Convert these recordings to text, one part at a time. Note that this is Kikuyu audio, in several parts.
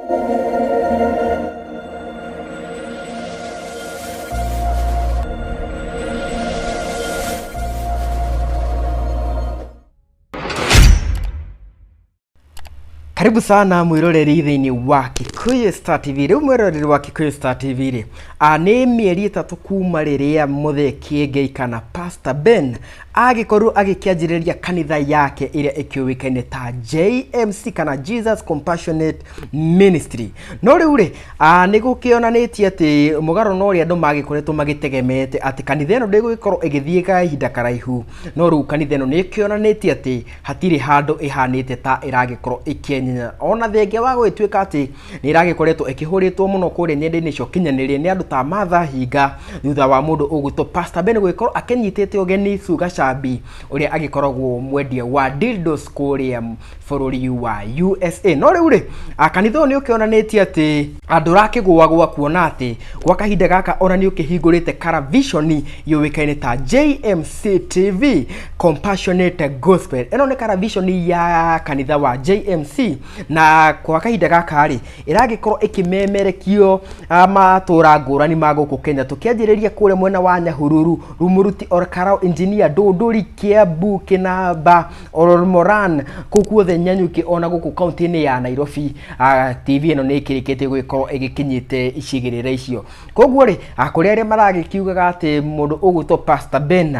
Karibu sana mwiroreri thĩinĩ wa Kikuyu Star TV. Rĩu mwiroreri wa Kikuyu Star TV rĩ, nĩ mĩeri 3 kuma rĩrĩa Mũthee Kĩengei kana Pastor Ben agĩkorwo agĩkĩanjĩrĩria kanitha yake ĩrĩa ĩkĩũĩkaine ta JMC kana Jesus Compassionate Ministry. No rĩu rĩ, nĩ gũkĩonanĩtie atĩ mũgarũ na ũrĩa andũ magĩkoretwo magĩtegemete atĩ kanitha ĩno ndĩgũgĩkorwo ĩgĩthiĩ kahinda karaihu, no rĩu kanitha ĩno nĩ ĩkĩonanĩtie atĩ hatirĩ handũ ĩhanĩte ta ĩragĩkorwo ĩkĩenyenya ona thengia wa gũgĩtuĩka atĩ nĩ ĩragĩkoretwo ĩkĩhũrĩtwo mũno kũrĩa nyenda-inĩ cia ũkinyanĩria nĩ andũ ta Martha Hinga thutha wa mũndũ ũgwĩtwo Pastor Ben gũgĩkorwo akĩnyitĩte ũgeni Sue Gacambi ũrĩa agĩkoragwo mwendia wa dildos kũrĩa bũrũri wa USA. No rĩu rĩ, kanitha ũyũ nĩ ũkĩonanĩtie atĩ ndũrakĩgũagũa kuona atĩ gwa kahinda gaka ona nĩ ũkĩhingũrĩte karavishoni yũĩkaine ta JMC TV Compassionate Gospel. Ĩno nĩ karavishoni ya kanitha wa JMC na kwa kahinda gaka rĩ ĩragĩkorwo ĩkĩmemerekio matũra ngũrani ma gũkũ Kenya, tũkĩanjĩrĩria kũrĩa mwena wa Nyahururu, Rumuruti, Olkalau, Engineer, Ndũndũri, Kiambu, Kĩnamba, Olmoran, kũu kuothe Nyanyuki, ona gũkũ kaunti-inĩ ya Nairobi. TV ĩno nĩ ĩkĩrĩkĩtie gũgĩkorwo ĩgĩkinyĩte icigĩrĩra icio. Koguo rĩ, kũrĩ arĩa maragĩkiugaga atĩ mũndũ ũgwĩtwo Pastor Ben,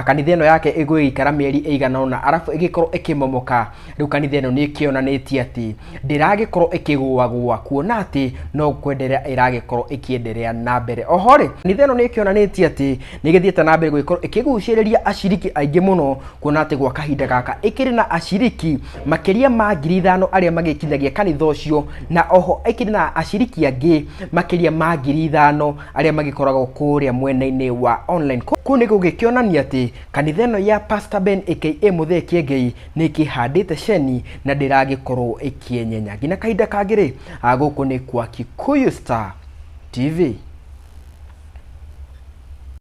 kanitha ĩno yake ĩgũgĩikara mĩeri ĩigana ũna arabu ĩgĩkorwo ĩkĩmomoka. Rĩu kanitha ĩno nĩ ĩkĩonanĩtie atĩ ndĩragĩkorwo ĩkĩgũagũa kuona atĩ no kwenderea ĩragĩkorwo ĩkĩenderea na mbere. Oho rĩ, kanitha ĩno nĩ ĩkĩonanĩtie atĩ nĩ ĩgĩthiĩte na mbere gũgĩkorwo ĩkĩgucĩrĩria aciriki aingĩ mũno kuona atĩ gwa kahinda gaka ĩkĩrĩ na aciriki makĩria ma 5,000 arĩa magĩkinyagia kanitha ũcio, na oho ĩkĩrĩ na aciriki angĩ makĩria ma 5,000 arĩa magĩkoragwo kũrĩa mwena-inĩ wa online. Kũu nĩ gũgĩkĩonania atĩ kanitha ĩno ya Pastor Ben aka Mũthee Kĩengei nĩ ĩkĩhandĩte ceni na ndĩragĩkorwo ĩkĩenyenya. Nginya kahinda kangĩ rĩ, gũkũ nĩ kwa Kikuyu Star TV.